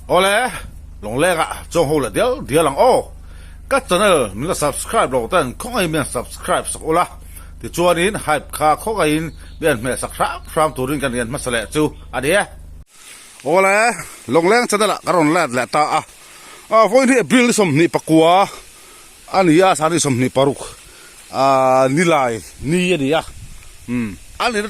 Awle, Lawngleng ah chuang ho leh dial dial ang aw. Ka channel min la subscribe lo ten khawngaihin min han subscribe sak ula, tichuanin hype kha khawngaihin min han hmeh sak hram hram turin kan rian hmasa leh chu a ni e. Awle, Lawngleng channel ah ka rawn let leh ta a, vawiin hi April ni 29 a ni a, Sani 26 nilai ni a ni a, a nihna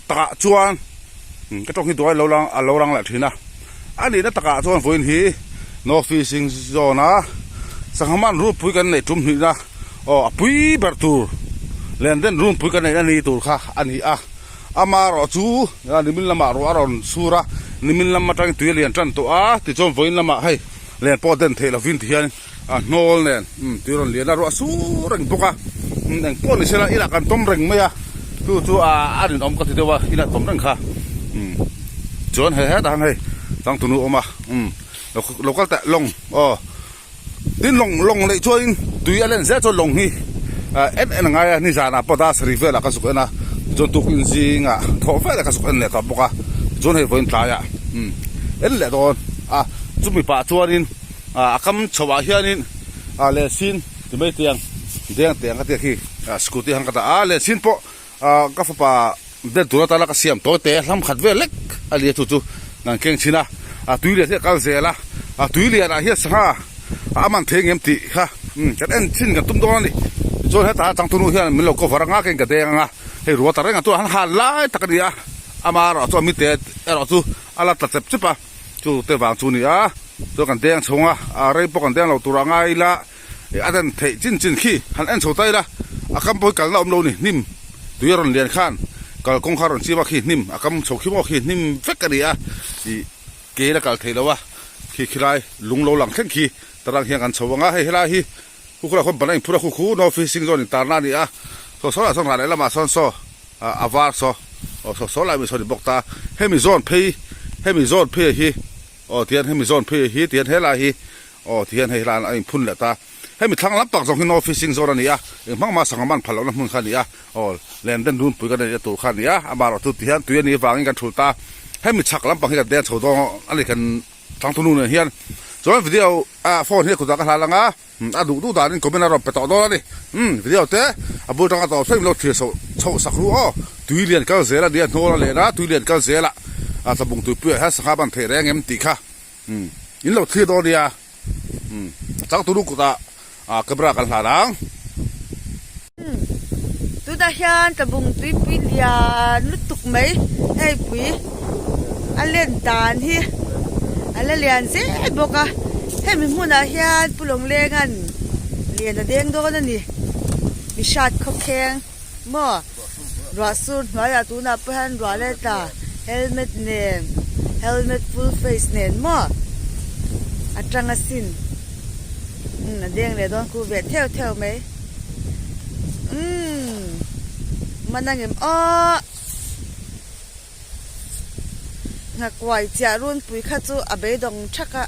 takah chuan ka tawng hi duai lo lang a lo lang leh thin a, a nihna takah chuan vawiin hi no fishing zone a sangha man runpui kan neih tum hnihna aw a pui ber tur len den runpui kan neihna ni tur kha a ni a, amaherawh chu nimin lamah ruah a rawn sur a, nimin lam atangin tui a lian tan tawh a, tichuan vawiin lamah hei len pawh den theih lovin tihian. A hnawl nen tui rawn lian a ruah sur reng bawk a eng pawh ni sela inah kan tawm reng mai a chu chu a rinawm ka ti deuh a inah tawm reng kha chuan he hetah hian hei changtunu a awm a lo kal teh lawng aw tin lawng lawng neih chuanin tui a len zel chuan lawng hi en en a ngai a nizanah pawh dar sarih velah ka zuk en a tichuan tukin zingah thawh velah ka zuk en leh tawh bawk a tichuan hei vawiin tlaiah en leh dawn a chumi pah chuanin. A kam chho ah hianin ah leh sin ti mai tiang deng teh ang ka tia khi scooty han ka dah a leh sin pawh ah ka fapa den tur atana ka siam tawi te hlam khat vel lek a ni a chu chu kan keng chhin a a tui lian hi a kal zel a a tui lian ah hian sangha a man thei ngem tih kha kan en chin kan tum dawn a ni tichuan hetah changtunu hian min lo cover anga keng ka deng anga hei ruah ta reng a chuan han hal lai tak a ni a amaherawh chu a mite erawh chu a la tla chep chep a. Chu te vang chu ni a, chuan kan deng chhung a, a rei pawh kan deng lo tur a ngai ila, a den theih chin chin khi han en chho ta ila, a kam pawh hi kalna awm lo ni, hnim tui a rawn lian khan kal kawng kha a rawn chim a khi hnim a kam chho khi maw khi hnim vek a ni a, ih ke la kal thei lo a, khi khilai lung lo lang thleng khi tarang hian kan chho ang a, hei helai hi khu khulai khawn ban a inphur a khu khu no fishing zone intarna a ni a, saw saw lah sawn rah leh lamah sawn saw. a var saw aw saw saw lai mi saw ni bawk ta hemi zawn phei hemi zawn phei hi aw tihian hemi zawn phei hi tihian helai hi aw tihian hei helai a inphun leh ta hemi thlang lam tak zawng hi no fishing zawn a ni a engmah mah sangha man phal lohna hmun kha a ni a aw len den runpui kan neihna tur kha a ni a amaherawhchu tihian tui a nih avangin kan thul ta hemi chhak lampang hi kan deng chho dawn a ni kan thangthunu nen hian chuan video ah phone hi a kutah ka hlan ang a. A duh duh danin comment a rawn pe tawh dawn a ni. Umm video te a bul tanga tawh thleng lo thlir chhoh chhoh sak ru aw. Tui lian kal zel a nia hnawl a len a, tui lian kal zel a a tlabung tuipuiah hian sangha ban theih reng em tih kha umm in lo thlir dawn nia. Umm a changtunu kutah ah camera kan hlan ang. Umm tunah hian tlabung tuipui lian lutuk mai hei pui a len dan hi a la lian zel bawk a hemi hmunah hian Pu Lawnglenga'n lian a deng dawn a ni mi hrat khawkheng maw ruah sur hnuaiah tunah pawh hian ruah let a helmet nen helmet full face nen maw a tang asin umm a deng leh dawn khu ve theuh theuh mai. Umm man ang em aw nghakuai chiah runpui kha chu a beidawng thak a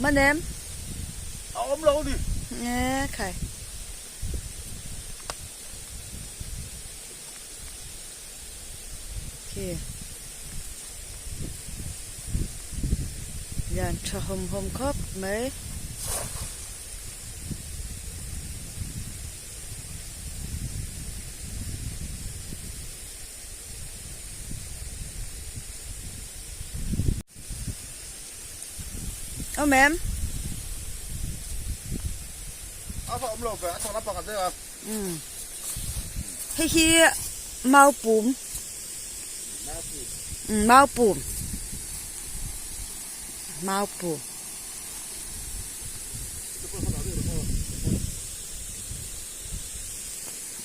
man em a awm lo ni e khai. Khi lian tha hawm hawm khawp mai. Awm em? A va awm lo ve, a chawlh a pakhat deuh a. Umm hei hi mau pum umm mau pum mau pum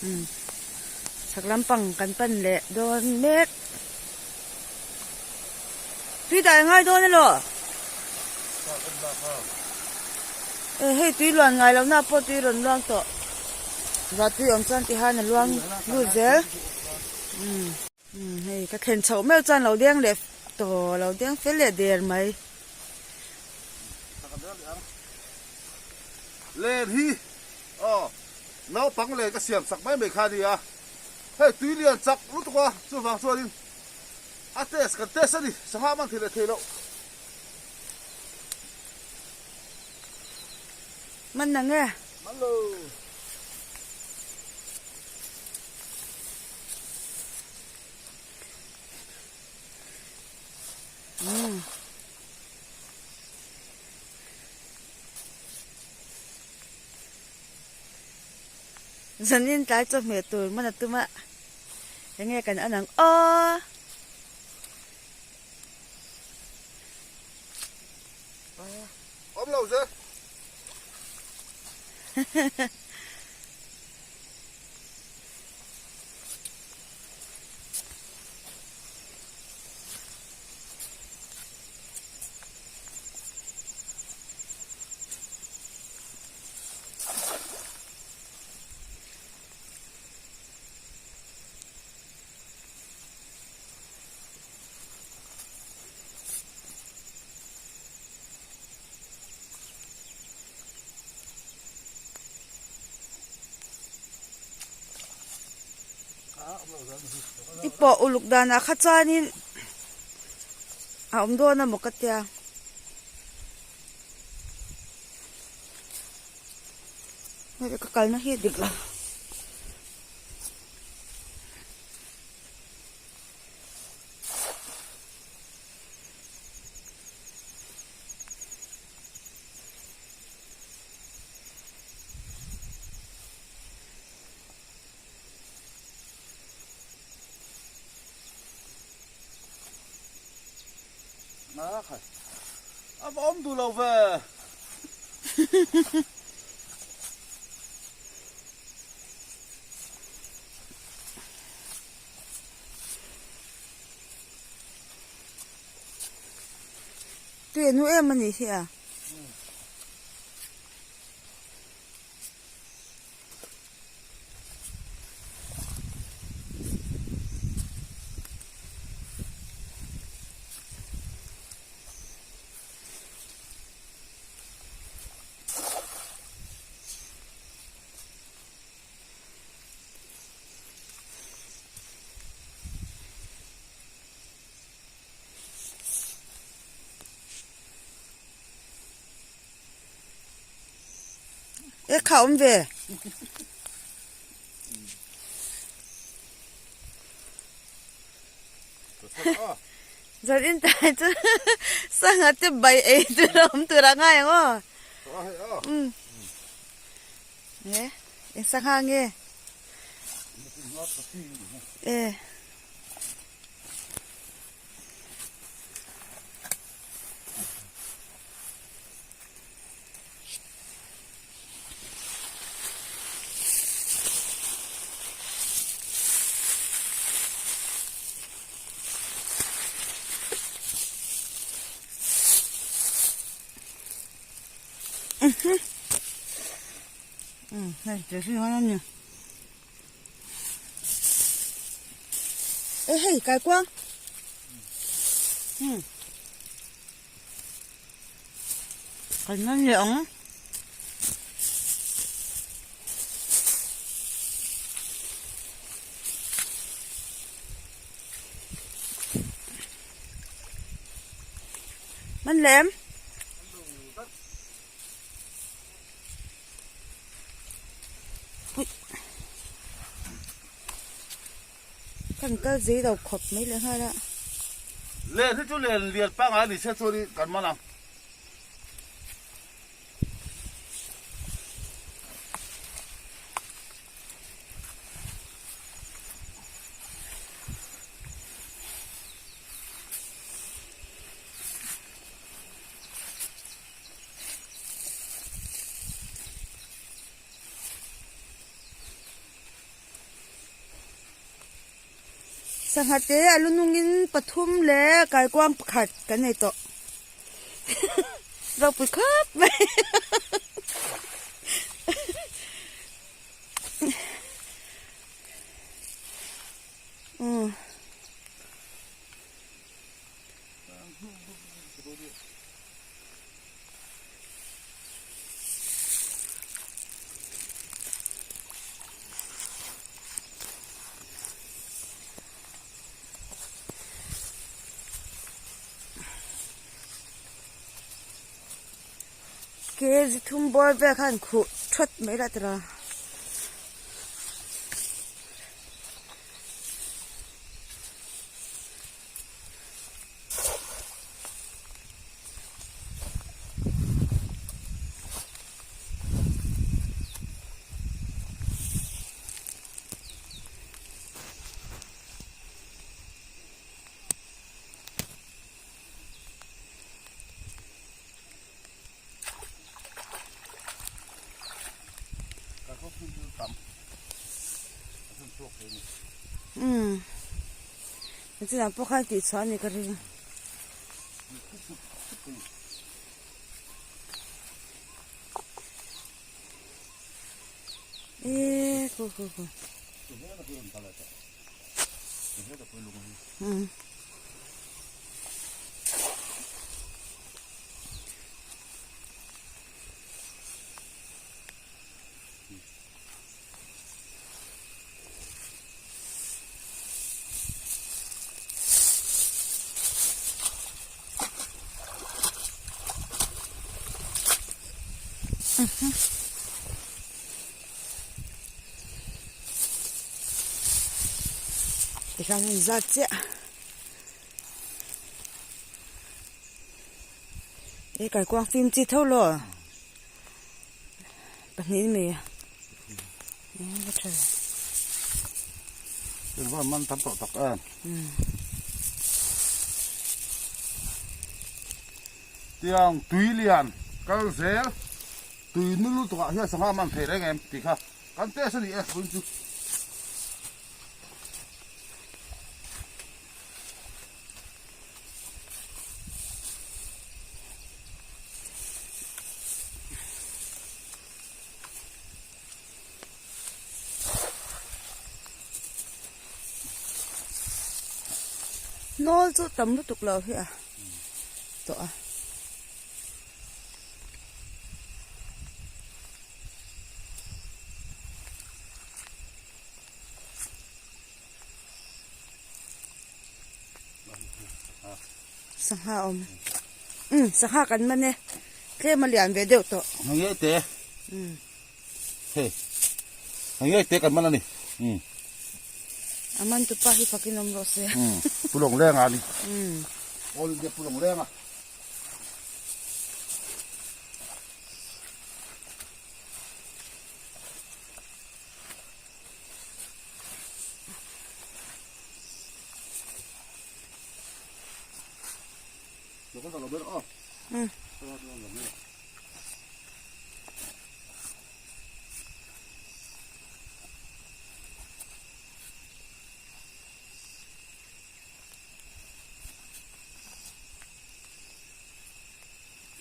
umm chhak lampang kan pan leh dawn mek tui dah ngai dawn elaw e hei tui luan ngai loh na pawh tui rawn luang tawh va tui awm chuan ti hian a luang lut zel umm umm hei ka thlen chhoh meuh chuan lo deng leh tawh lo deng fel leh der mai. Len hi aw naupang len ka siam sak mai mai kha a nia. Hei tui lian chak lutuk a, chuvang chuanin a test kan test a ni, sangha man thei leh thei loh. Man na nge? Man lo. Umm. Zanin tlai chawhmeh tur hman a tum a, enge kan en ang aw. Awm lo che. I pawh uluk danah kha chuanin a awm dawn a maw ka tia. Hei ka kalna hi a dik lo. A va awm duh lo ve. Tui a nu em a nih hi a. E kha awm ve. Zan in tai chu sangha te bai ei tur a awm tur a ngai ang aw. Um. E eng sangha nge? E. Ê hei kai kuang um Kan nan leh ang. Man lem. Kan kal zei lo khawp mai leh nghal a. Len hi chu len lian pangngai ni se chuan i kan man ang. Sangha te a lu nungin pathum leh kaikuang pakhat kan nei tawh ropui khawp mai umm. Kg thum bawr vel khan khuh thawt mai la tira. Umm chutah pawh khan tih chhuah a ni ka ring. Eee khu khu khu. Umm. Tikhan a inzat chiah. He kaikuang fim chi tho lo pahnih ni mai a eng a tha ve. Engvang man tam tawh tak em. Tiang tui lian kal zel tui nul lutuk ah hian sangha man thei reng em tih kha kan test a ni e vawiin chu. Nawl chu tam lutuk lo hi a tawh a. Sangha awm umm sangha kan man e tlem a lian ve deuh tawh. Hei te hei hei te kan man a ni umm. A man tu pa hi fakin awm rawh se. Umm pu lawng leng a ni. Umm all India pu lawng leng a.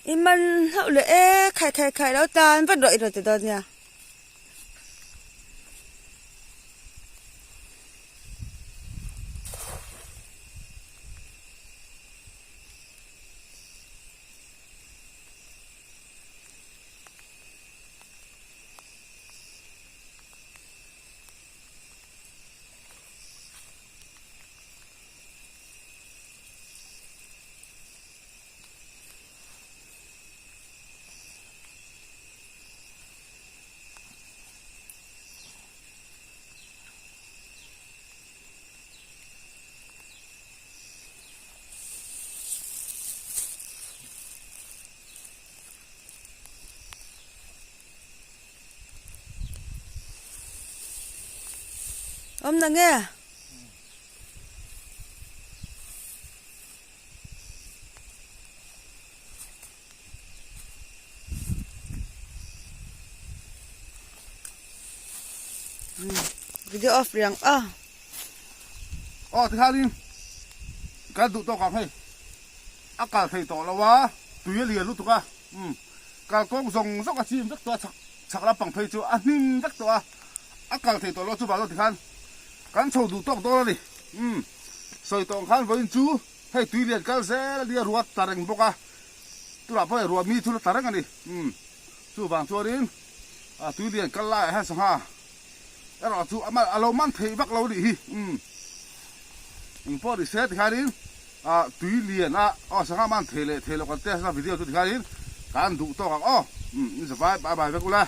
I man hlauh leh e khai khai khai lo tan vat rawh i rawn ti dawn nia. Awm na nge? Video off riang a. Aw tikhanin kan duh tawk ang hei a kal thei tawh lo a tui a lian lutuk a umm kalkawng zawng zawng a chim vek tawh a chhak chhak lampang phei chu a hnim vek tawh a a kal thei tawh lo chuvang chuan tikhan kan chho duh tawk dawn a ni umm sawi tawh ang khan vawiin chu hei tui lian kal zel a nia ruat ta reng bawk a. Tunah pawh hei ruah mi thil a tla reng a ni. Umm chuvang chuanin ah tui lian kal laiah hian sangha erawh chu a a lo man theih vak lo a nih hi. Umm eng pawh ni se tikhanin ah tui lian a aw sangha man thei leh thei loh kan test na video chu tikhanin. Kan duh tawk ang aw. Umm in zavai bye bye vek ula.